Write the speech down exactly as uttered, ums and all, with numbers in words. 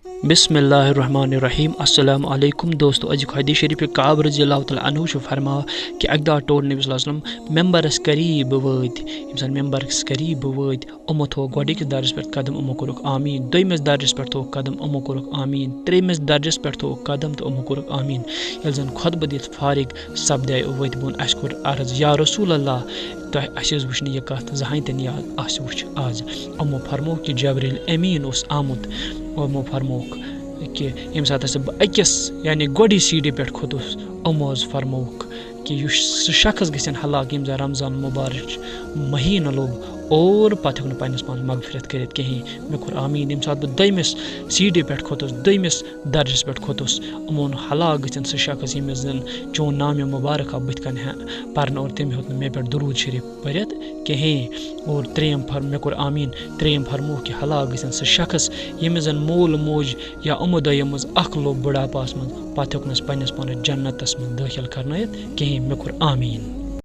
بسم اللہ الرحمن الرحیم۔ السلام علیکم دوستو، أزیُک حدیث شریف کعب رضی اللہ تعالیٰ عنہ چھُ فرماوان کہِ اَکہِ دۄہ ٹوٚر نبی صلی اللہ علیہ وسلم ممبرس قریب وٲتۍ۔ ییٚمہِ ساتہٕ ممبرس قریب وٲتۍ، یِمو تھوٚو گۄڈٕنِکِس درجس پٮ۪ٹھ قدم، یِمو کوٚرُکھ آمیٖن۔ دوٚیمِس درجس پٮ۪ٹھ تھوٚوُکھ قدم، یِمو کوٚرُکھ آمیٖن۔ ترٛیٚیمِس درجس پٮ۪ٹھ تھوٚوُکھ قدم تہٕ یِمو کوٚرُکھ آمیٖن۔ ییٚلہِ زن خطبہٕ دِتھ فارغ سپدے، ؤتھۍ بۄن، اَسہِ کوٚر عرض، یا رسول اللہ، تۄہہِ، اَسہِ حظ وٕچھ نہٕ یہِ کَتھ زٕہٕنۍ تہِ نہٕ، یا اَسہِ وٕچھ آز۔ یِمو فرموو کہِ جبرائیل امیٖن اوس آمُت۔ یِمو فرمووُکھ کہِ ییٚمہِ ساتہٕ ہسا بہٕ أکِس، یعنی گۄڈٕے سیٖڑھی پٮ۪ٹھ کھوٚتُس، یِمو حظ فرمووُکھ کہِ یُس سُہ شخص گژھن ہلاک، ییٚمۍ زَن رمضان مبارک مہیٖنہٕ لوٚب اور پَتہٕ ہیوٚک نہٕ پنٛنِس پانَس مغفرت کٔرِتھ کِہیٖنۍ۔ مےٚ کوٚر آمیٖن۔ ییٚمہِ ساتہٕ بہٕ دوٚیمِس سیٖڑھی پٮ۪ٹھ کھوٚتُس، دوٚیمِس درجس پٮ۪ٹھ کھوٚتُس، یِمو ووٚن، ہلاک گٔژھِنۍ سُہ شخص، ییٚمِس زَن چون نامِ مبارک آو بٕتھِ کَنہِ پَرنہٕ اور تٔمۍ ہیوٚت نہٕ مےٚ پٮ۪ٹھ درود شریف پٔرِتھ کِہیٖنۍ۔ اور ترٛیٚیِم فر-، مےٚ کوٚر آمیٖن۔ ترٛیٚیِم فرمووُکھ کہِ ہلاک گٔژھِنۍ سُہ شخص، ییٚمِس زَن مول موج یا یِمو دۄیو منٛز اَکھ لوٚب بُڑھاپَس منٛز، پَتہٕ ہیوٚکنَس پنٛنِس پانَس جنتَس منٛز دٲخِل کَرنٲیِتھ کِہیٖنۍ۔ مےٚ کوٚر آمیٖن۔